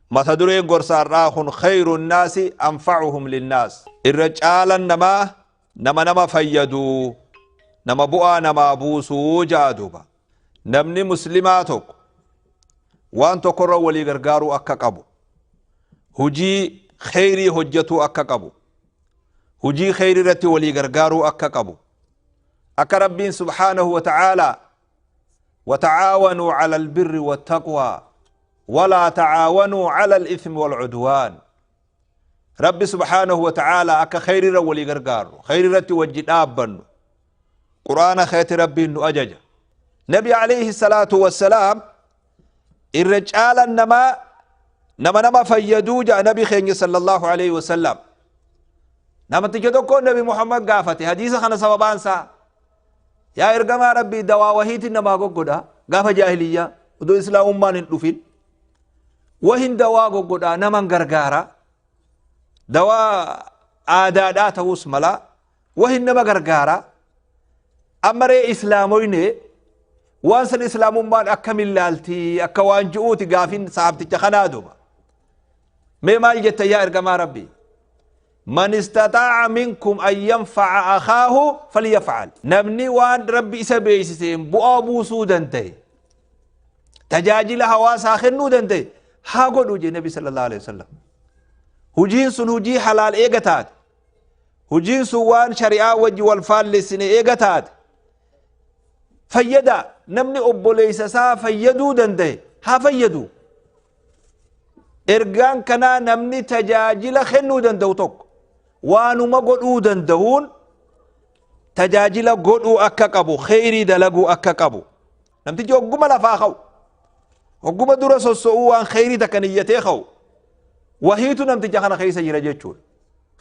Mata dureen gorsa har'aa kun khayru nnaasi anfa'uhum linnaas. Irra caalan namaa nama nama fayyadu, nama bu'aa namaa buusuu ja'a duuba. Namni muslimaa tokko waan tokkorra walii gargaaruu akka qabu, hujii kheyrii hojjetuu akka qabu, hujii kheyrii irratti walii gargaaruu akka qabu, akka Rabbiin subhaanahu wa ta'aalaa wata'aawanuu ala albirri wattaqwaa walaa ta'aawanuu ala al-ithmi wal-udwaan. Rabbi subhaanahu wa ta'aalaa akka kheyriirra walii gargaarru, kheyriirratti wajji dhaabbannu qur'aana keeti Rabbiin nu ajaja. Nabi alayhi salaatu wassalaam irra caalan namaa nama nama fayyaduu ja'a nabi keenya sallallahu alayhi wasallam. Namticha tokko Nabi Muhammad gaafate hadiisa kana sababaan isaa, yaa ergamaa Rabbii, dawaa wahiitiin namaa goggodha gaafa jaahiliyyaa odoo islaamummaan hin dhufin, wahin dawaa goggodhaa naman gargaara, dawaa aadaadhaa ta'uus mala, wahin nama gargaara. Amma ree islaamoyne waan san islaamummaan akkamin laaltii akka waan ju'uuti gaafin sahabticha kanaa duuba. Mee maal jetta yaa ergamaa Rabbii? Man istaxaa'a minkum an yanfa'a akhaahu falyaf'al. Namni waan Rabbi isa beeksiseen bu'aa buusuu danda'e, tajaajila hawaasaa kennuu danda'e haa godhu jee Nabi sallallahu alaihi wasallam. Hujiin sun hujii halaal eega taate, hujiin sun waan shari'aa wajji wal faallessine eega taate, fayyada namni obboleessa isaa fayyaduu danda'e haa fayyadu. Ergaan kanaa namni tajaajila kennuu danda'u tokko waanuma godhuu danda'uun tajaajila godhuu akka qabu, kheyrii dalaguu akka qabu. Namtichi hogguma lafaa ka'u, hogguma dura sosso'uu waan kheyrii takka niyyatee ka'u, wahiitu namticha kana keessa jira jechuudha.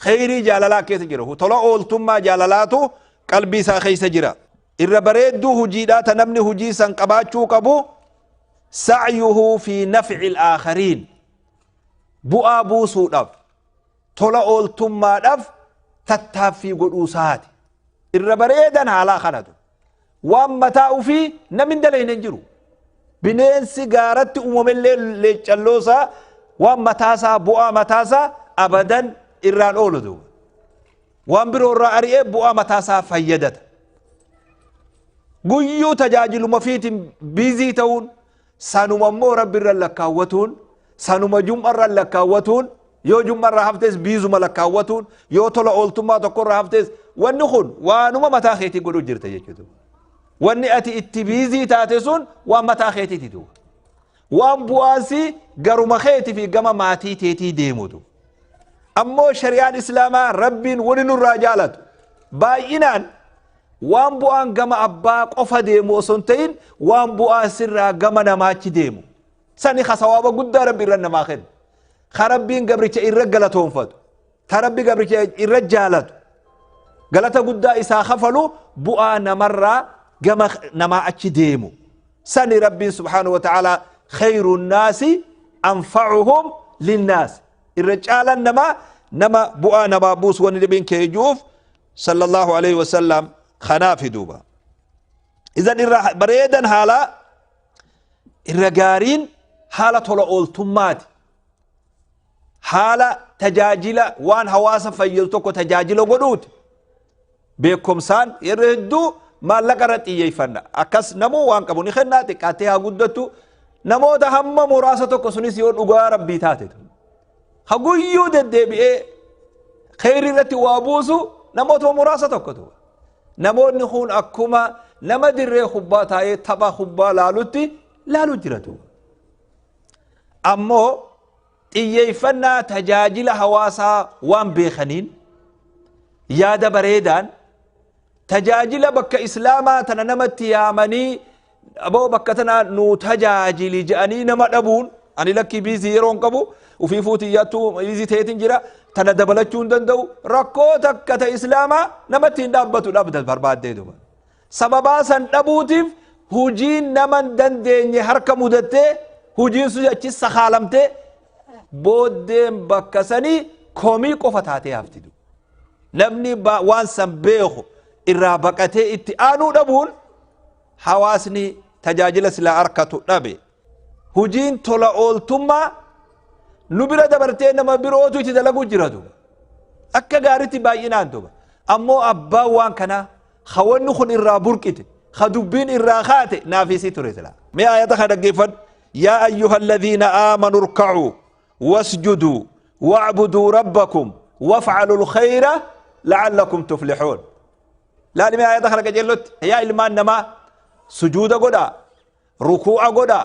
Kheyrii jaalalaa keessa jira. Tola ooltummaa jaalalaatu qalbii isaa keessa jira. Irra bareedduu hujiidhaa ta namni hujii san qabaachuu qabu sa'yuhu fi naf'il aakhariin, bu'aa buusuudhaaf tola ooltummaadhaaf tattaaffii godhuu isaati. Irra bareedan haalaa kanatu waan mataa ufii namni hin dalayne hin jiru. Bineensi gaaratti uumamellee leeccalloosaa waan mataasaa bu'aa mataasaa abadan irraan oolu duuba. Waan biroo irraa ari'ee bu'aa mataasaa fayyadata. Guyyuu tajaajiluma fiitiin biizii ta'uun, sanuma immoo Rabbi irra lakkaawwatuun, sanuma jum'a irra lakkaawwatuun, yoo jum'a irraa haftes biizuma lakkaawwatuun, yoo tola ooltummaa tokko irraa haftes wanni kun waanuma mataa keetii godhuu jirta jechuudha. Wanni ati itti biizii taate sun waan mataa keetiiti duuba. Waan bu'aansi garuma keetii fi gama maatii teetii deemutu. Ammoo shari'aan islaamaa Rabbiin wani nurraa jaalatu baay'inaan waan bu'aan gama abbaa qofa deemu osoo hin ta'in waan bu'aan sirraa gama namaachi deemu. Sani ka sawaaba guddaa Rabbi irra namaa kennu. Ka Rabbiin gabricha irra galatoonfatu. Ta Rabbi gabricha irra jaalatu. Galata guddaa isaa kafalu bu'aa namarraa gama namaa achi deemu. Sani Rabbiin subhaanahu wa ta'ala khayru naasi anfa'uhum linnaas. Irra caalan namaa nama bu'aa namaa buusu wanni dhibiin kee ju'uuf sallallahu alaihi wasallam kanaafi duuba. Idan irra bareedan haala irra gaariin haala tola ooltummaati. Haala tajaajila waan hawaasa fayyadu tokko tajaajila godhuuti. Beekumsaan yeroo hedduu maallaqa irra xiyyeeffanna. Akkas namuu waan qabu ni kennaa, xiqqaattee haa guddattu. Namoota hamma muraasa tokko sunis yoo dhugaa Rabbii taate. Haguyyuu deddeebi'ee kheyrii irratti waa buusu namoota muraasa tokkotu. Namoonni kun akkuma nama dirree kubbaa taa'ee tapha kubbaa laalutti laalu jiratu. Ammoo xiyyeeffannaa tajaajila hawaasaa waan beekaniin yaada bareedaan tajaajila bakka islaamaa tana namatti yaamanii aboo bakka tana nu tajaajili jedhanii nama dhabuun, ani lakkii biizii yeroo hin qabu, ufii fuutii yaattuu biizii ta'eetiin jira, tana dabalachuu hin danda'u, rakkoo takka ta islaamaa namatti hin dhaabbatu dhabda barbaaddee duba. Sababaa san dhabuutiif hujiin nama hin dandeenye harka mudattee hujiin sun achi sakaalamtee booddeen bakka sanii komii qofa taatee hafti. Namni waan san beeku irraa baqatee itti aanuu dhabuun hawaasni tajaajila silaa harkatu dhabe. Hujiin tola ooltummaa Nu bira dabartee nama birootu itti dalagu jira duuba. Akka gaaritti baay'inaan duuba. Ammoo abbaan waan kanaa hawanni kun irraa burqite ha dubbiin irraa kaate naafisii ture sila. Mee ayata kana dhaggeeffadhu. Yaa ayyuha alladhiina aamanu irka'uu wasjuduu wa'buduu rabbakum waf'alu lkhayra la'allakum tuflixuun. Laali mee ayata kana qajeellotti. Yaa ilmaan namaa sujuuda godhaa, rukuu'a godhaa,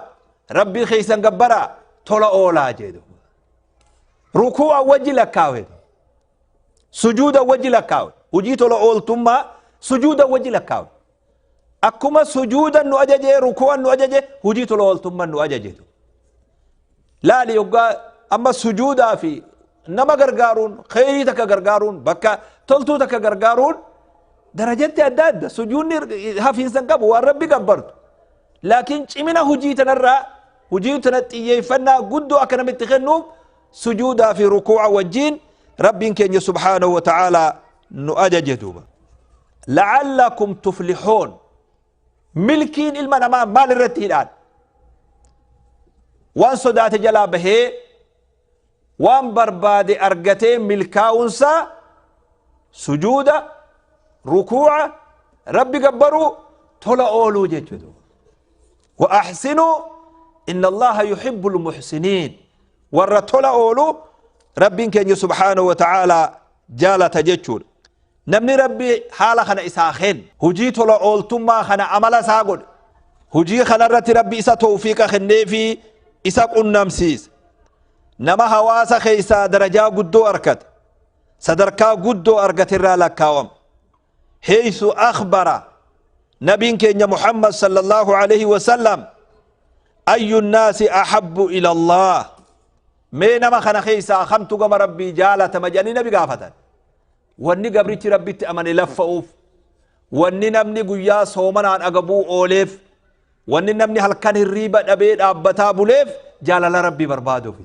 rabbii keessan gabbaraa, tola oolaa jedhu. Rukuu'a wajji lakkaawe, sujuuda wajji lakkaawe, hujii tola ooltummaa sujuuda wajji lakkaawe. Akkuma sujuuda nu ajaje, rukuu'a nu ajaje, hujii tola ooltummaa nu ajaje. Laali yoggaa amma sujuudaa fi nama gargaaruun, kheyrii takka gargaaruun, bakka toltuu takka gargaaruun darajatti adda adda. Sujuudni hafiinsan qabu waan rabbi gabbartu. Laakiin cimina hujii tanarraa hujii tana xiyyeeffannaa guddoo akka namitti kennuuf sujuudaa fi rukuu'a wajjiin rabbiin keenya subhaanahu wa ta'aalaa nu ajaje duuba. La'allakum tuflixuun. Milkiin ilma namaa maal irratti hidhaan? Waan sodaate jalaa bahee waan barbaade argatee milkaa'uunsaa sujuuda, rukuu'a, rabbi gabbaruu, tola ooluu jechuudha. Wa ahsinuu inna Allaha yuhibbu almuhsiniin. Warra tola oolu rabbiin keenya subhaanahu wa ta'aalaa jaalata jechuudha. Namni rabbi haala kana isaa kennu hujii tola ooltummaa kana amala isaa godhe, hujii kanarratti rabbi isa tawfiiqa kenneefi isa qunnamsiise, nama hawaasa keessaa darajaa guddoo argate, sadarkaa guddoo argate irraa lakkaawama. Heeysu akhbara nabiin keenya Muhammad sallallahu alaihi wasallam ayyu nnaasi ahabbu ila Allah. Mee nama kana keessaa kamtu gama rabbii jaalatama jedhanii nabi gaafatan. Wanni gabrichi rabbitti amane laffa'uuf, wanni namni guyyaa soomanaan agabuu ooleef, wanni namni halkan hirriiba dhabee dhaabbataa buleef jaalala rabbii barbaaduuf.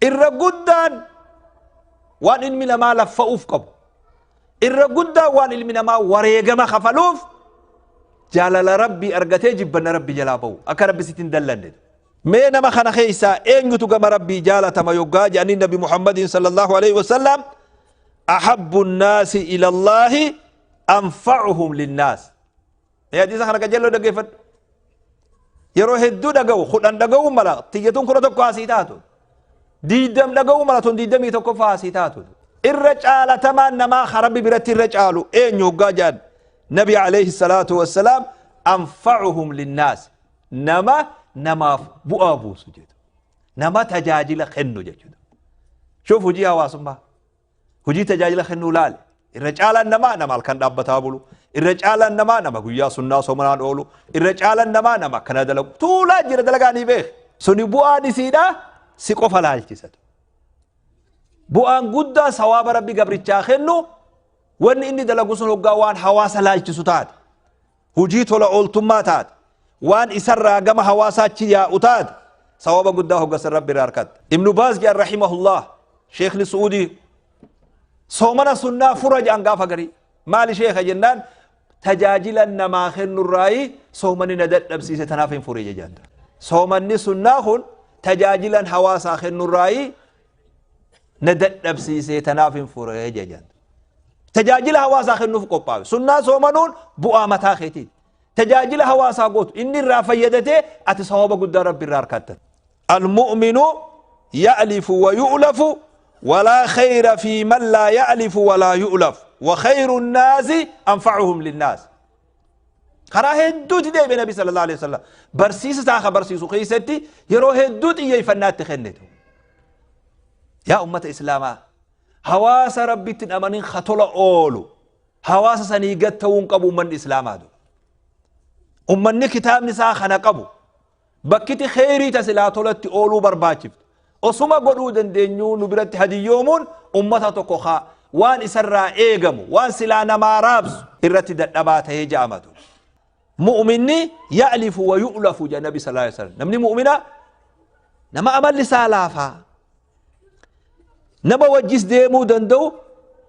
Irra guddaan waan ilmi namaa laffa'uuf qabu, irra guddaan waan ilmi namaa wareegama kafaluuf jaalala rabbii argatee jibbanna rabbii jalaa ba'u, akka rabbi sitti hin dallanne. Mee nama kana keessaa eenyutu gama rabbii jaalatama yoggaa jedhanii nabi Muhammadin sallallahu alaihi wasallam ahabbu nnaasi ila Allaahi anfa'uhum linnaas. Mee hadiisa kana qajeelloo dhaggeeffadhu. Yeroo hedduu dhaga'u, 10 dhaga'uu mala, tiyyatuun 11 asii taatu. 20 dhaga'uu mala, tun 21 asii taatu. Irra caalatamaan namaa rabbi biratti irra caalu eenyu hoggaa jedhan nabi alayhi salaatu wassalaam anfa'uhum linnaas. Nama namaaf bu'aa buusu jedhu. Nama tajaajila kennu jechuudha. Shuuf hojii hawaasummaa. Hojii tajaajila kennuu laale. Irra caalaan namaa nama halkan dhaabbataa bulu. Irra caalaan namaa nama guyyaa sunnaa soomanaan oolu. Irra caalaan namaa nama akkana dalagu. Tuulaa jira dalagaa ni beek. Suni bu'aan isiidha si qofa laalchisatu. Bu'aan guddaa sawaaba rabbi gabrichaa kennu wanni inni dalagu sun hoggaa waan hawaasa laalchisu taate. Hojii tola ooltummaa taate. Waan isarraa gama hawaasaatti yaa'u taate. Sawaaba guddaa hoggasan rabbi irraa argatta. Ibnu Baaz jedhan rahimahullah Sheekni Su'uudii soomana sunnaa fura jedhan gaafa garii. Maali sheeka jennaan tajaajila namaa kennurraayi soomanni na dadhabsiise tanaaf hin fure jedhan. Soomanni sunnaa kun tajaajilan hawaasaa kennurraayi na dadhabsiise tanaaf hin fure jedhan. Tajaajila hawaasaa kennuuf qophaa'e. Sunnaa soomanuun bu'aa mataa keetiiti. Tajaajila hawaasaa gootu inni irraa fayyadatee ati sawaaba guddaa rabbi irraa argatta. Almu'minu ya'lifu wa yu'lafu ولا خير في من لا يألف ولا يؤلف وخير الناس أنفعهم للناس. karaa hedduuti deebi'e nabi sallallahu alaihi wasallam. Barsiisa isaa ka barsiisu keessatti yeroo hedduu xiyyeeffannaatti kennitu. Yaa ummata islaamaa, hawaasa rabbitti hin amanin ka tola oolu hawaasa sanii gad ta'uu hin qabu ummanni islaamaa dura. Ummanni kitaabni isaa kana qabu bakkiti kheyrii tasilaa tolatti ooluu barbaachiftu. Osuma godhuu dandeenyuu nu biratti hadiyyoomuun ummata tokko haa waan isarraa eegamu waan silaa namaa raabsu irratti dadhabaa ta'ee ja'amatu. Mu'minni ya'lifu wa yu'lafu jedha nabi sallallahu alaihi wasallam. Namni mu'mina nama amalli isaa laafaa, nama wajjis deemuu danda'u,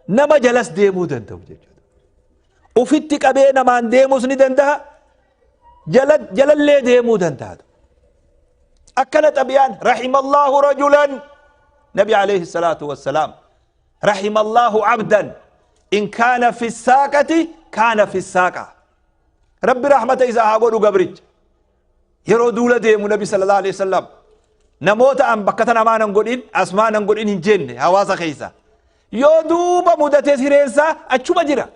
nama jalas deemuu danda'u jechuudha. Ufitti qabee namaan deemuus ni danda'a, jalallee deemuu danda'a. Akkana xabiyaan rahimallahu rajulan Nabi alayhi salaatu wassalaam, رحم الله عبدا إن كان في الساقة كان في الساقة. رب رحمة إذا هاقولوا قبرج yeroo duula deemu Nabi صلى الله عليه وسلم namoota an bakka tana maanan godhin asmaanan godhin hin jenne. Hawaasa keessa yoo duuba mudates hireensaa achuma jira,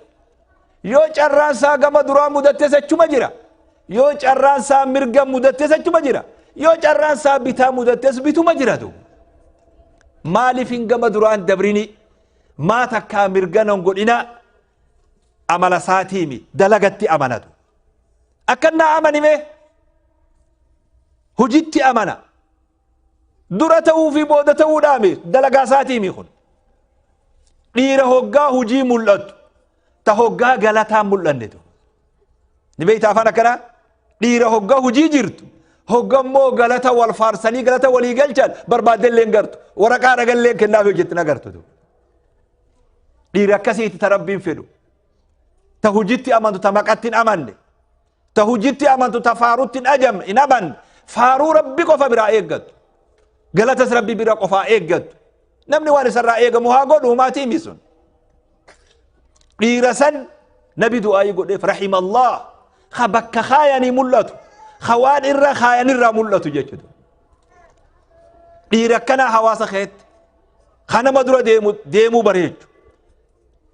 yoo carraan isaa gama duraa mudates achuma jira, yoo carraan isaa mirga mudates achuma jira, yoo carraan isaa bitaa mudates bituma jira. Du maaliif hin gama duraan dabrini maa takkaa mirga nan godhina? Amala isaatiimi, dalagatti amanatu. Akkannaa amanime hujitti amana. Dura ta'uu fi booda ta'uudhaami, dalagaa isaatiimi. Kun dhiira hoggaa hujii mul'attu ta hoggaa galataan mul'annetu ni beeyta. Afaan akkanaa dhiira hoggaa hujii jirtu, hoggammoo galata wal faarsanii galata walii galchan barbaaddellee hin gartu, waraqaa dhagallee kennaaf hojjetti na gartu. Dhiira akkasiiti ta Rabbiin fedhu, ta hujitti amantu, ta maqatti hin amanne, ta hujitti amantu, ta faarutti hin ajam hin amanne, faaruu Rabbi qofa biraa eeggattu, galatas Rabbi bira qofaa eeggattu. Namni waan isarraa eegamu haa godhu, maatii sun. Dhiira san Nabi du'aayii godheef, رحم الله ka bakka kaayanii mul'atu, ka waan irra kaayanirraa mul'atu jechuudha. Dhiira akkanaa hawaasa keetti ka nama dura deemu deemuu bareechu,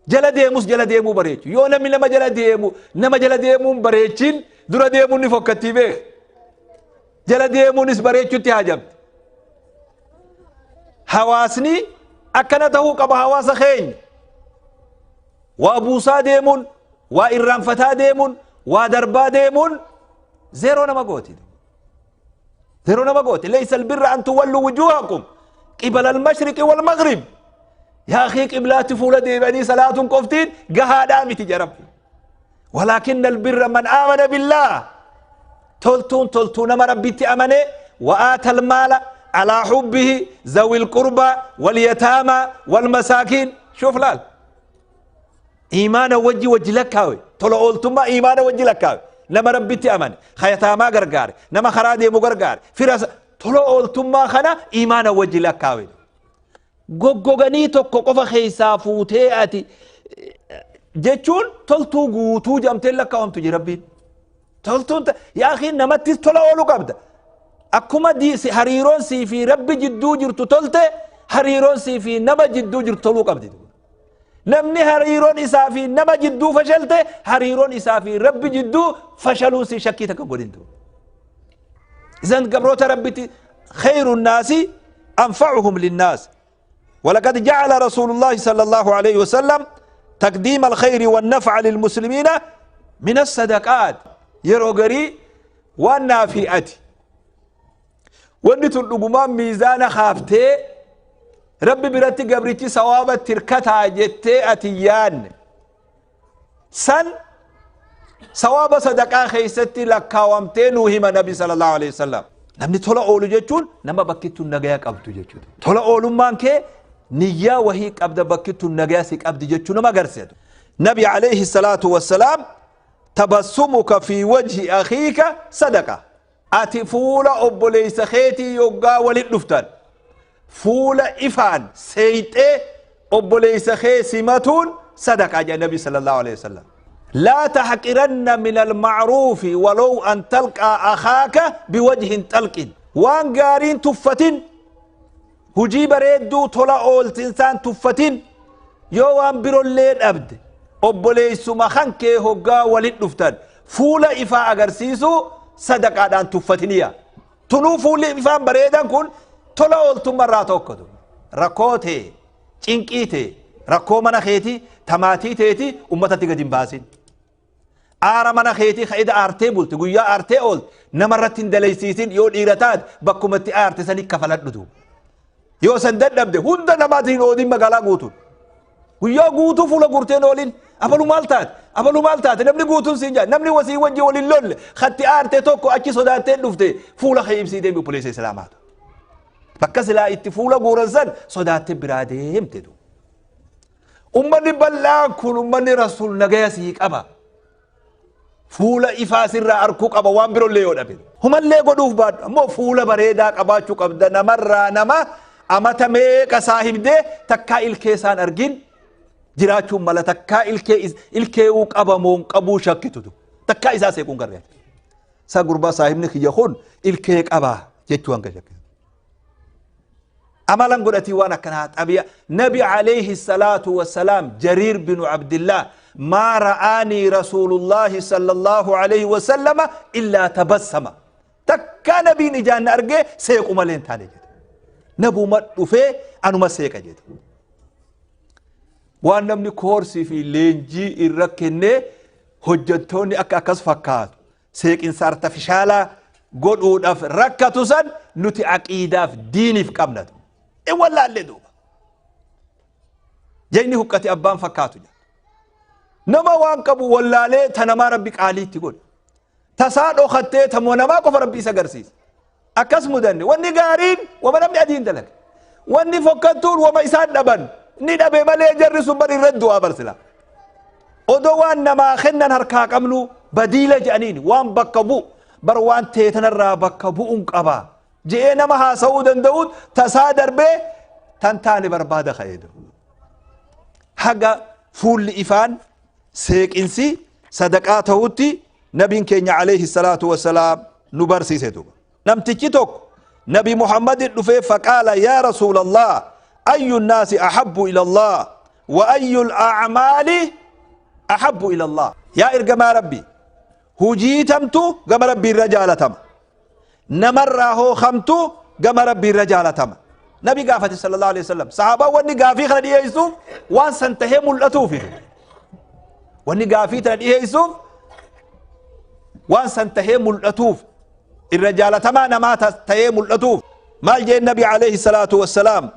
jala deemus jala deemuu bareechu. Yoo namni nama jala deemu, nama jala deemuun bareechin, dura deemuun ni fokkattii beek, jala deemuunis bareechutti haajamte. Hawaasni akkana tahuu qaba. Hawaasa keenya waa buusaa deemuun, waa irraanfataa deemuun, waa darbaa deemuun zero nama gooti, zero nama gooti. ليس البر أن تولوا وجوهكم قبل المشرق والمغرب. يا أخي qiblaatti fuula deebanii salaatuun qoftiin gahaadhaa miti jarabbi. ولكن البر من آمن بالله. Toltuun toltuu nama Rabbitti amane. وآتى المال على حبه ذوي القربى واليتامى والمساكين. شوف laal, iimaana wajji wajji lakkaawe. Tola ooltummaa iimaana wajji lakkaawe. Nama Rabbitti amane, hayataamaa gargaare, nama karaa deemu gargaare, fira tola ooltummaa kana iimaana wajji lakkaawe. Goggoganii tokko qofa keessaa fuutee ati jechuun toltuu guutuu jedhamtee lakkaawamtu jira. Rabbiin toltuun yaa akhi namattis tola ooluu qabda. Akkuma hariiroon sii fi Rabbi jidduu jirtu tolte, hariiroon sii fi nama jidduu jirtu toluu qabdi. Namni hariiroon isaa fi nama jidduu fashalte, hariiroon isaa fi Rabbi jidduu fashaluu si shakkii takka godhintu. إذن gabroota Rabbitti خير الناس أنفعهم للناس. ولقد جعل رسول الله صلى الله عليه وسلم تقديم الخير والنفع للمسلمين من الصدقات. Yeroo garii waan naafi'ati wanni tun dhugumaan miizaana kaaftee Rabbi biratti gabrichi sawaaba tirkataa jettee ati yaanne san sawaaba sadaqaa keeysatti lakkaawamtee nuu hima Nabi صلى الله عليه وسلم. Namni tola oolu jechuun nama bakkittuun nagaya qabdu jechuudha. Tola oolummaan kee niyyaa wahii qabda, bakkittuun nagaya si qabdi jechuu nama agarsiisa. Nabi عليه الصلاة والسلام تبسمك في وجه أخيك صدقة. Ati fuula obboleeysa keetii yoggaa walit dhuftan fuula ifaan seeyxee obboleeysa kee simatuun sadaqaa jedha Nabi صلى الله عليه وسلم. لا تحقرن من المعروف ولو أن تلقى أخاك بوجه طلق. Waan gaariin tuffatin, hujii bareedduu tola ooltinsaan tuffatin. Yoo waan birollee dhabde, obboleessuma kan kee hoggaa walit dhuftan fuula ifaa agarsiisu sadaqaadhaan tuffatiniya. Tunuu fuulli ifaan bareedan kun tola ooltummarraa tokkotu. Rakkoo tee, cinqii tee, rakkoo mana keetii, tamaatii teeti ummatatti gadi hin baasin. Aara mana keetii ka'ida aartee bulte, guyyaa aartee oolte namarratti hin dalaysiisin. Yoo dhiira taate bakkumatti aarte sani kafaladhutu. Yoo san dadhabde hunda namaatiin hin oodin. Magaalaa guutuun guyyaa guutuu fuula gurteen oolin, abalu maal taate, abalu maal taate, namni guutuun siin jaa. Namni wasii wajji waliin lolle khatti aarte tokko achi sodaattee dhufte fuula kee ibsii deemi. Obboleessa islaamaatu bakka silaa itti fuula guuran san sodaattee biraa deemte. Ummanni bal'aan kun ummanni Rasuul nagaya sii qaba, fuula ifaa sirraa arkuu qaba. Waan birollee yoo dhabe humallee godhuuf baadhu, ammoo fuula bareedaa qabaachuu qabda namarraa nama. Amata meeqa saahibdee takkaa ilkee isaan argin jiraachuun mala takkaa ilkeewuu qabamoon qabuu shakkitutu takkaa isaa seequun garreera. Isaa gurbaa saahibni kiyya kun ilkee qabaa jechuu hanga shakkitu. Amalan godhatii waan akkanaa xabi'a. Nabi alayhi salaatu wassalaam Jariir binu Abdillah maa ra'aanii rasuulullaahi sallallahu alayhi wasallama illaa tabassama. Takkaa nabiin ijaan na argee seequ malee hin taane jedhe. Nabuma dhufee anuma seeqa jedhe. Waan namni koorsii fi leenjii irra kennee hojjettoonni akka akkas fakkaatu seeqinsa artifishaalaa godhuudhaaf rakkatu san nuti aqiidaaf diiniif qabnatu. In wallaallee duuba. Jayni huqqate abbaan fakkaatu jedha. Nama waan qabu wallaalee ta namaa rabbi qaaliitti godhe. Tasaa dhokattee tamoo namaa qofa rabbi isa agarsiisa. Akkas mudanne wanni gaariin wama namni adiin dalaga. Wanni fokkattuun wama isaan dhaban ni dhabe malee jarri sun bar irra du'aa barsila. Odoo waan namaa kennan harkaa qabnu badiila jedhaniin waan bakka bu'u bar waan teetanarraa bakka bu'uun qaba. Je'ee nama haasa'uu danda'uun tasaa darbee tan taane barbaada ka'ee. Haga fuulli ifaan seeqinsi sadaqaa ta'utti nabiin keenya alayhi salaatu wassalaam nu barsiise duuba. Namtichi tokko nabi Muhammadin dhufee faqaala yaa rasuulallah ayyu nnaasi ahabbu ila Allah wa ayyu al-a'maali ahabbu ila Allah. Yaa ergamaa rabbi hujii tamtu gama rabbii irra jaalatama. Namarraa hoo kamtu gama rabbii irra jaalatama. Nabi gaafate sallallahu alayhi wasallam. Sahaabaan wanni gaafii kana dhiyeessuuf waan san tahee mul'atuufi. Wanni gaafii tana dhiyeessuuf waan san tahee mul'atuuf irra jaalatamaa namaa tahee mul'atuuf. Maal jeen nabi alayhi salaatu wassalaam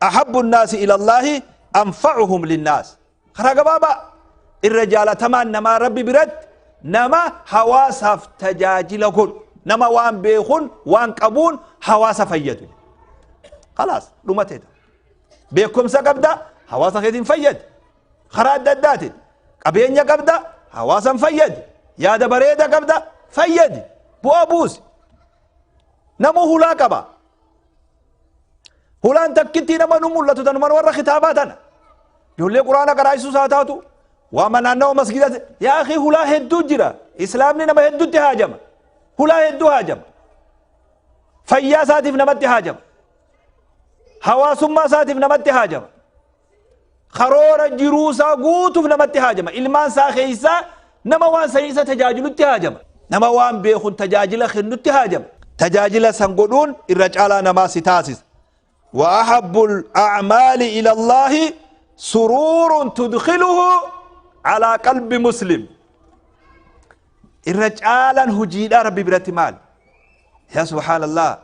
ahabbu nnaasi ila Allaahi anfa'uhum linnaas. Karaa gabaabaa irra jaalatamaan namaa rabbi biratti nama hawaasaaf tajaajila godhu. Nama waan beekuun waan qabuun hawaasa fayyadu. Khalaas dhumateeta. Beekumsa qabda hawaasa keetiin fayyadi. Karaa adda addaatiin qabeenya qabda hawaasan fayyadi. Yaada bareeda qabda fayyadi. Bu'aa buusi. Namuu hulaa qaba. Hulaan takkittii nama nu mul'atu tanuma warra kitaabaa tana. Ijoollee quraana qaraayisuus haa taatu. Waama naannawa masgiida. Yaa akhi hulaa hedduu jira. Islaamni nama hedduutti haajama. Hulaa hedduu haajama. Fayyaa isaatiif namatti haajama. Hawaasummaa isaatiif namatti haajama. Karoora jiruu isaa guutuuf namatti haajama. Ilmaan isaa keessaa nama waan sanii isa tajaajilutti haajama. Nama waan beekuun tajaajila kennutti haajama. Tajaajila san godhuun irra caalaa namaa si taasisa. Wa ahabbul a'maali ila Allaahi suruurun tudkhiluhu alaa qalbi muslim. Irra caalaan hojiidhaa rabbi biratti maali? Yaa subhaanallah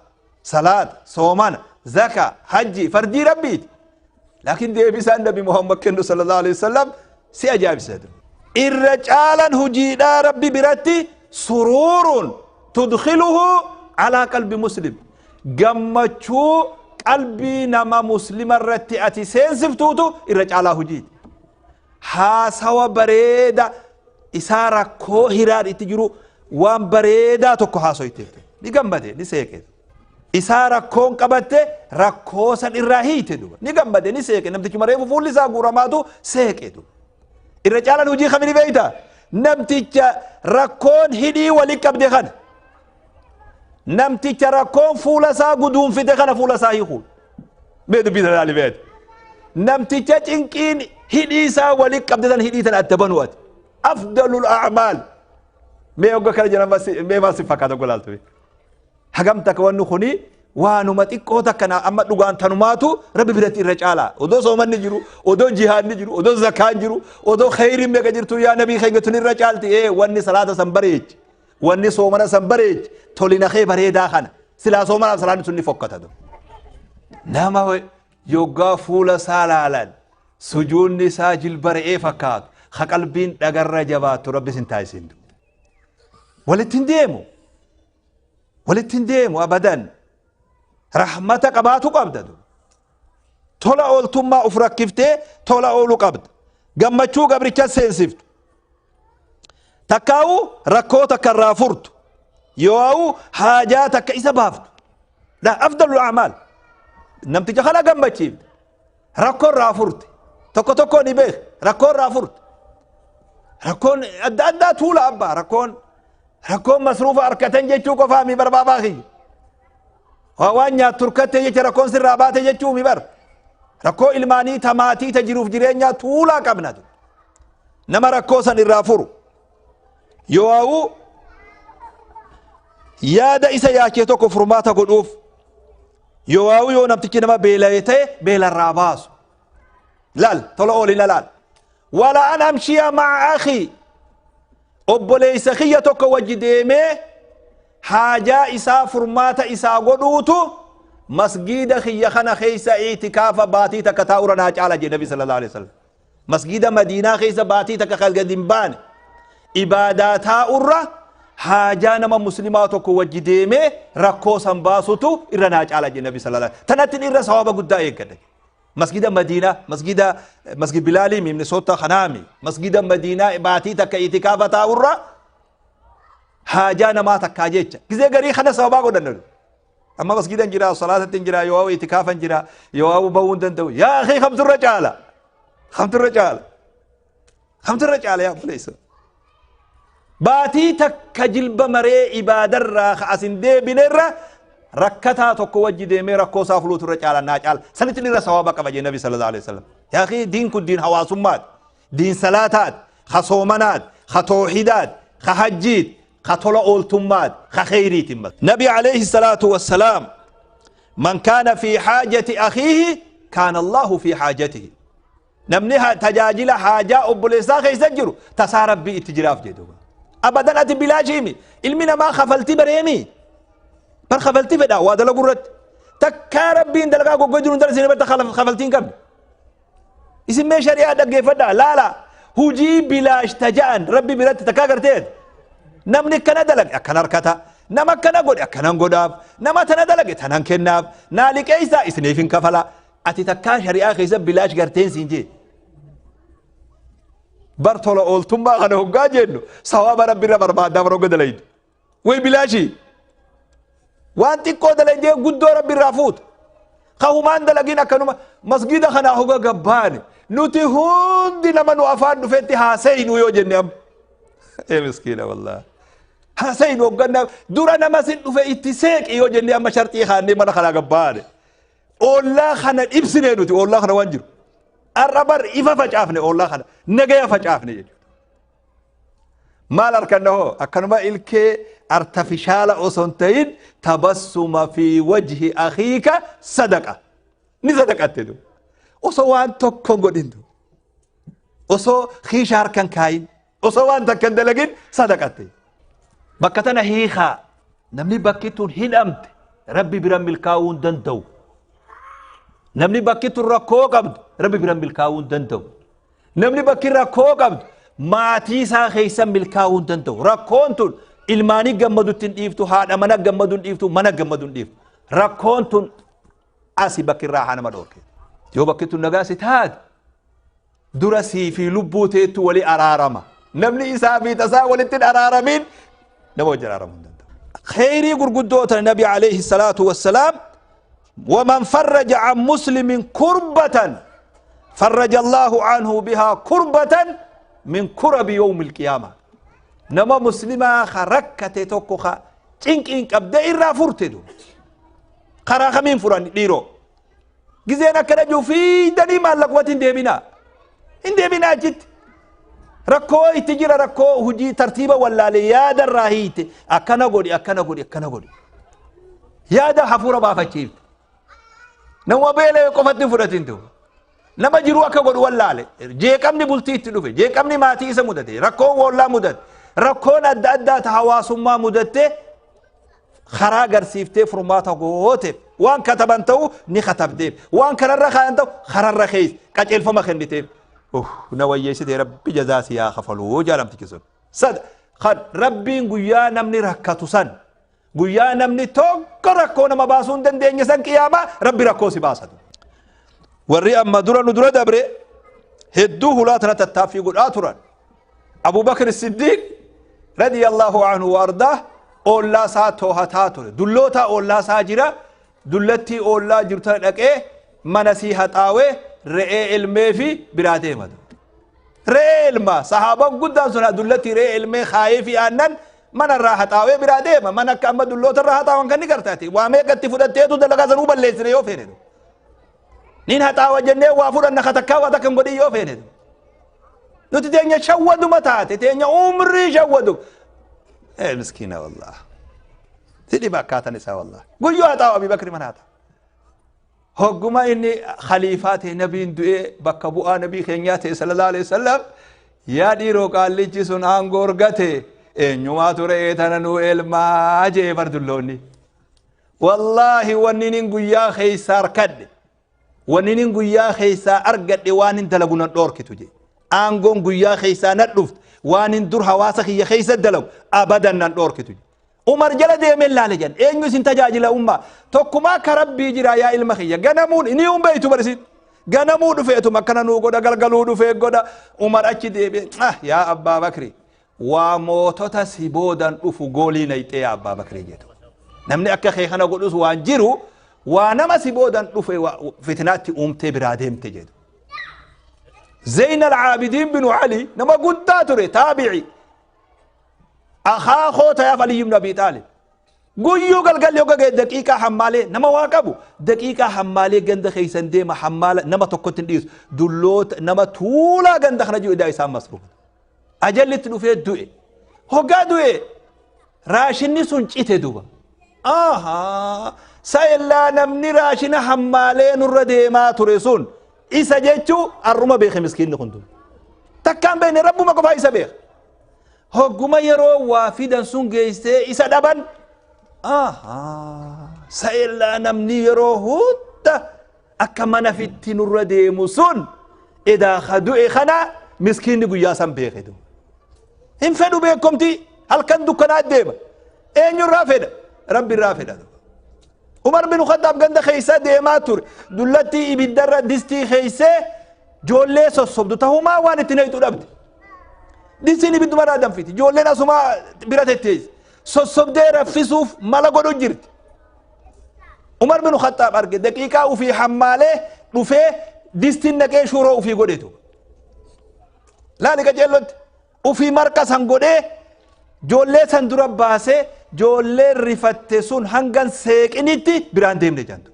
salaata, soomana, zaka, hajji, fardii rabbiiti. Laakiin deebisaan nabi Muhammad kennu sallallahu alaihi wasallam si ajaa'ibsiisa. Irra caalaan hojiidhaa rabbi biratti suruurun tudkhiluhu alaa qalbi muslim. Gammachuu qalbii nama muslima irratti ati seensiftuutu irra caalaa hojiiti. Haasawa bareeda isaa rakkoo hiraan itti jiru waan bareedaa tokko haasoyte. Ni gammade ni seeqe. Isaa rakkoon qabatte rakkoo san irraa hiite duuba. Ni gammade ni seeqe. Namtichi mareefu fuulli isaa guuramaatu seeqe duuba. Irra caalaan hojii kamini beeyta? Namticha rakkoon hidhii walii qabde kana. Namticha rakkoon fuula isaa guduunfite kana fuula isaa hiikuun. Mee dubbii sana ilaali beeti. Namticha cinqiin hidhii isaa walii qabde sana hidhii sana adda banuu ati. Afdalul a'maal. Mee hogga kana jedhan mee maal si fakkaata golaaltu? Hagam takka wanni kuni waanuma xiqqoo takka amma dhugaan tanumaatu rabbi biratti irra caalaa. Odoo soomanni jiru, odoo jihaadni jiru, odoo zakaan jiru, odoo khayriin meeqa jirtu yaa nabii keenya tun irra caalti. Wanni salaata san bareechi. Wanni soomana san bareechi. Tolina kee bareedaa kana. Silaa soomanaaf salaanni sun ni fokkata. Nama yoggaa fuula isaa laalan sujuunni isaa jilba re'ee fakkaatu ka qalbiin dhagarra jabaattu rabbi sin taasisin. Walitti hin deemu. Walitti hin deemu abadan. Rahmata qabaatu qabda. Tola ooltummaa uf rakkiftee tola ooluu qabda. Gammachuu gabricha seensiftu. Takkaa'u rakkoo takka irraa furtu. Yoo'u haajaa takka isa baaftu. La afdalul a'maal. Namticha kana gammachiifte. Rakkoo irraa furte. Tokko tokko ni beek. Rakkoo irraa furte. Rakkoon adda addaa tuula abbaa rakkoon rakkoon masruufa harkatan jechuu qofaa mi barbaabaa kiyya. Waan nyaattu hirkatte jecha rakkoon sirraa baate jechuu mi bar. Rakkoo ilmaanii ta maatii ta jiruuf jireenyaa tuulaa qabna. Nama rakkoo san irraa furu. Yoo yaada isa yaachee tokko furmaata godhuuf yoo yoo namtichi nama beela'ee ta'e beelarraa baasu. Laal tola oolina laal. Wala an amshiya ma'a akhi obboleessa kiyya tokko wajji deemee haajaa isaa furmaata isaa godhuutu masgiida kiyya kana keessa itikaafa baatii takka taa'ura naa caala jedhe Nabi sallallahu alaihi wasallam. Masgiida Madiinaa keessa baatii takka kan gadi hin baane ibaadaa taa'urra haajaa nama muslimaa tokko wajji deemee rakkoo san baasutu irra naa caala jedhe Nabi sallallahu alaihi wasallam. Tanatti irra sawaaba guddaa eeggadha. Masgida Madiinaa, masgida masgid Bilaalii Minnesota kanaami. Masgida Madiinaa baatii takka itikaafa taa'urra haajaa namaa takkaa jecha. Gizee garii kana sababaa godhanna. Amma masgidan jira, salaatatti hin jira, yoo itikaafan jira, yoo bahuu hin danda'u. Yaa akhi kamturra caala. Kamturra caala. Kamturra caala yaa obboleessa. Baatii takka jilba maree ibaadarraa ka asin deebinerra rakkataa tokko wajji deemee rakkoo isaa fuluutu irra caala naa caala. Sanitti irra sawaaba qaba jee Nabi sallallahu alaihi wasallam. Yaa akhi diin kun diin hawaasummaati. Diin salaataati. Ka soomanaati. Ka toohidaati. Ka hajjiiti. Ka tola ooltummaati. Ka kheyriiti. Nabi alayhi salaatu wassalaam man kaana fi haajati akhiihi kaana Allahu fi haajatihi. Namni tajaajila haajaa obboleessaa keessa jiru tasaa rabbii itti jiraaf jedhu. Abadan ati bilaashiimi. Ilmi namaa kafaltii bareemi. Bar kafaltii fedha waa dalagu irratti. Takkaa rabbiin dalagaa goggoo jiru hin barta kafaltii hin qabne. Isin mee shari'aa dhaggeeffadhaa laala. Hujii bilaash taja'an rabbi biratti takkaa garteet. Namni akkana dalage akkana harkata. Nama akkana godhe akkanan godhaaf. Nama tana dalage tanan kennaaf. Naa liqeessaa isiniif hin kafala. Ati takkaa shari'aa keessa bilaash garteen siin jee. Bar tola ooltummaa kana hoggaa jennu sawaaba rabbi irra barbaadaa bara hogga dalaydu. Way bilaashii. Waan xiqqoo dalaydee guddoo rabbi irraa fuuta. Kahumaan dalagin akkanuma masgida kanaa hoga gabbaane nuti hundi nama nu afaan dhufetti haasayinu yoo jenne amma. Ee miskiina wallaahi. Haasayinu hogganna dura nama sin dhufe itti seeqi yoo jenne amma sharxii kaannee mana kanaa gabbaane. Ollaa kana ibsinee nuti ollaa kana waan jiru. Har'a bar ifa facaafne ollaa kana nagaya facaafne jechuudha. Maal harkanna hoo akkanuma ilkee artifishaala osoo hin ta'in tabassuma fi wajhi akhiika sadaqa. Ni sadaqatte du. Osoo waan tokko hin godhin du. Osoo kiisha harkan kaayin. Osoo waan takka hin dalagin sadaqatte. Bakka tana hiikaa namni bakki tun hidhamte rabbi bira milkaa'uu hin danda'u. Namni bakki tun rakkoo qabdu rabbi bira milkaa'uu hin danda'u. Namni bakki rakkoo qabdu maatii isaa keessa milkaa'uu hin danda'u. Rakkoon tun ilmaanii gammadutti hin dhiiftu, haadha mana gammadu hin dhiiftu, mana gammadu hin dhiiftu. Rakkoon tun asi bakki irraa haa nama dhoorke. Yoo bakki tun nagaa si taate dura sii fi lubbuu teettu wali araarama. Namni isaa fi tasaa walitti hin araaramin nama wajjin araaramuu hin danda'u. Kheyrii gurguddoo tana Nabi alayhi salaatu wassalaam waman farraja an muslimin kurbatan farraja Allahu anhu bihaa kurbatan min kurabi yawmil qiyaama. Nama muslimaa ka rakkate tokko ka cinqiin qabdee irraa furte du. Karaa kamiin furan dhiiroo? Gizeen akkana jiru fiidanii maallaqumatti hin deebinaa. Hin deebinaa achitti. Rakkoo itti jira rakkoo hojii tartiiba wallaalee yaada irraa hiite akkana godhi akkana godhi akkana godhi. Yaada hafuura baafachiifte. Nama beela'e qofatti hin fudhatin tu. Nama jiru akka godhu wallaale. Jeeqamni bultii itti dhufe. Jeeqamni maatii isa mudate. Rakkoon woollaa mudate. Rakkoon adda addaa ta hawaasummaa mudatte karaa agarsiiftee furmaata gooteef waan kataban ta'u ni katabdeef waan kararra kaayan ta'u kararra keessa qajeelfama kenniteef. Na wayyeessite rabbi jazaa si yaa kafaluu jaalamtichi sun. Sad kan rabbiin guyyaa namni rakkatu san guyyaa namni tokko rakkoo nama baasuu hin dandeenye san qiyaamaa rabbi rakkoo si baasatu. Warri amma dura nu dura dabre hedduu hulaa tana tattaaffii godhaa turan. Abu Bakr Siddiq radiyallahu anhu wa ardaah ollaa isaa toohataa ture. Dullootaa ollaa isaa jira. Dullattii oollaa jirtu tana dhaqee mana sii haxaawee re'ee elmee fi biraa deema. Re'ee elma sahaabaan guddaan sun dullattii re'ee elmee kaayee fi aannan mana irraa haxaawee biraa deema. Mana akka amma dulloota irraa haxaawan kan ni gartaati. Waa meeqatti fudhatteetu dalagaa sanuu balleessine yoo feene. Nin haxaawa jennee waa fudhanna katakkaa waa takka hin godhin yoo feene. Nuti teenya shawwaduma taate, teenya umrii shawwadu. Ee miskiina wallah. Si dhiba akkaatan isaa wallah. Guyyoo haxaawa Abii Bakri mana haxaawa. Hogguma inni khaliifaa ta'e, nabiin du'ee bakka bu'aa nabii keenyaa ta'e sallallahu alaihi wasallam, yaa dhiiroo qaallichi sun aangoo argate, eenyumaatu re'ee tana nuu elmaa jee bar dulloonni. Wallaahi wanni nin guyyaa keessaa harkadhe, wanni nin guyyaa keessaa argadhe waan hin dalagu nan dhoorkitu jee. Aangoon guyyaa keessaa nan dhufte waan hin dur hawaasa kiyya keessa dalagu abadan nan dhoorkitu jee. Umar jala deemee laale jedhan, eenyu isin tajaajila ummaa? Tokkumaa akka rabbii jira yaa ilma kiyya, ganamuun inni hin beektu barisiin ganamuu dhufeetuma akkana nuu godha, galgaluu dhufee godha. Umar achi deebi'e, ah yaa Abbaa Bakri, waa mootota si boodan dhufu goolii nayxee yaa Abbaa Bakri jedhu, namni akka kee kana godhus waan jiru, waa nama si boodan dhufe fitnaatti uumtee biraa deemte jedhu. Zeyn al-Aabidiin binu Ali nama guddaa ture, taabi'i, akaakoo tayaaf Ali ibn Abi Xaalib. Guyyuu galgalli hogga ga'e daqiiqaa hammaalee, nama waa qabu, daqiiqaa hammaalee ganda keessan deema, hammaala nama tokkotti hin dhiisu, dulloota nama tuulaa ganda kana jiru idaa isaan masruufa. Ajallitti dhufee du'e. Hoggaa du'e raashinni sun cite duba. Ahaa, sa'ellaa namni raashina hammaalee nurra deemaa ture sun isa jechuu arruma beeke miskiinni kun duba. Takkaan beekne, rabbuma qofaa isa beeka. Hogguma yeroo waa fidan sun geessee isa dhaban, ahaa sa'ellaa namni yeroo hunda akka mana fitti nurra deemu sun edaa ka du'e kana miskiinni guyyaa san beeke duba. Hin fedhu beekomti, halkan dukkanaa deema. Eenyurraa fedha? Rabbi irraa fedha. Umar bin Khattaab ganda keessa deemaa ture. Dullattii ibiddarra distii keessee joollee sossobdu tahumaa waan itti naqxu dhabde. Distiin ibiddumarraa danfiti. Joolleen asumaa bira tetteessi. Sossobdee raffisuuf mala godhu jirti. Umar bin Khattaab arge, daqiiqaa ufii hammaalee dhufee distiin naqee shuroo ufii godhetu. Laali qajeellotti ufii marqa san godhee joollee san dura baasee, joolleen rifatte sun hangan seeqinitti biraan deemne jantu.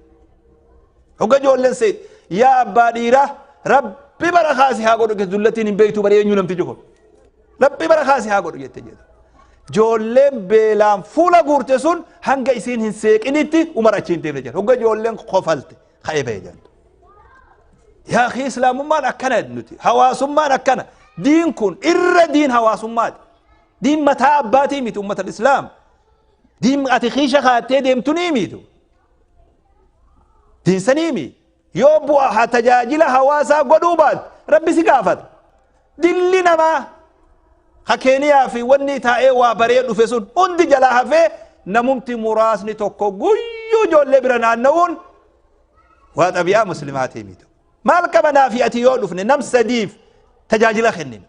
Hogga joolleen seeq, yaa abbaa dhiiraa, rabbi bara kaasi haa godhu, dullattiin hin beektu bara eenyu namtichi kun. Rabbi bara kaasi haa godhu jette jedha. Joolleen beelaan fuula guurte sun hanga isiin hin seeqinitti Umar achi hin deemne jedha. Hogga joolleen kofalte ka'ee ba'e jantu. Yaa akhi, islaamummaan akkana nuti, hawaasummaan akkana. Diin kun irra diin hawaasummaati. Diin mataa abbaatii miti ummata islaam. Diin ati kiisha kaattee deemtu ni mitu. Diin sanii mi. Yoo bu'a tajaajila hawaasaa godhuu baat rabbi si gaafata. Dilli namaa ka Keeniyaa fi wanni taa'ee waa baree dhufe sun hundi jalaa hafee namumti muraasni tokko guyyuu ijoollee bira naanna'uun waa xabi'aa muslimaatii miti. Maal qabanaa fi ati yoo dhufne nam sadiif tajaajila kennine.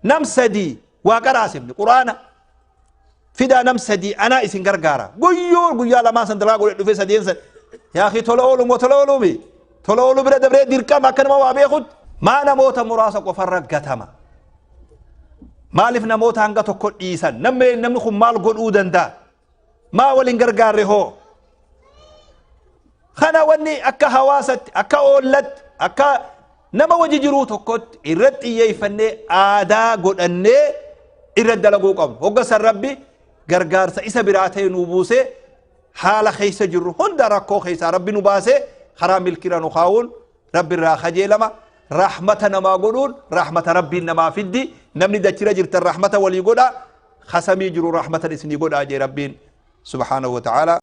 Nam sadii waa qaraasifne, quraana fidaa, nam sadii anaa isin gargaara. Guyyuu guyyaa lamaan san dalaa godhe dhufe sadeen san. Yaa akhi, tola oolu moo tola ooluumi? Tola ooluu bira dabree dirqama akka nama waa beekutti. Maa namoota muraasa qofarra gatama? Maaliif namoota hanga tokko dhiisan? Namni kun maal godhuu danda'a? Maa waliin gargaarre hoo? Kana wanni akka hawaasatti, akka oollatti, akka nama wajji jiruu tokkotti irratti xiyyeeffannee aadaa godhannee irratti dalaguu qabnu. Hogga san rabbi gargaarsa isa biraa ta'e nuu buusee haala keessa jirru hunda rakkoo keessaa rabbi nu baasee karaa milkiirra nu kaa'uun rabbi irraa kajeelama. Rahmata namaa godhuun rahmata rabbiin namaa fiddi. Namni dachira jirtan rahmata walii godha. Kasamii jiru rahmatan isinii godhaa jee rabbiin subhaanahu wa ta'ala.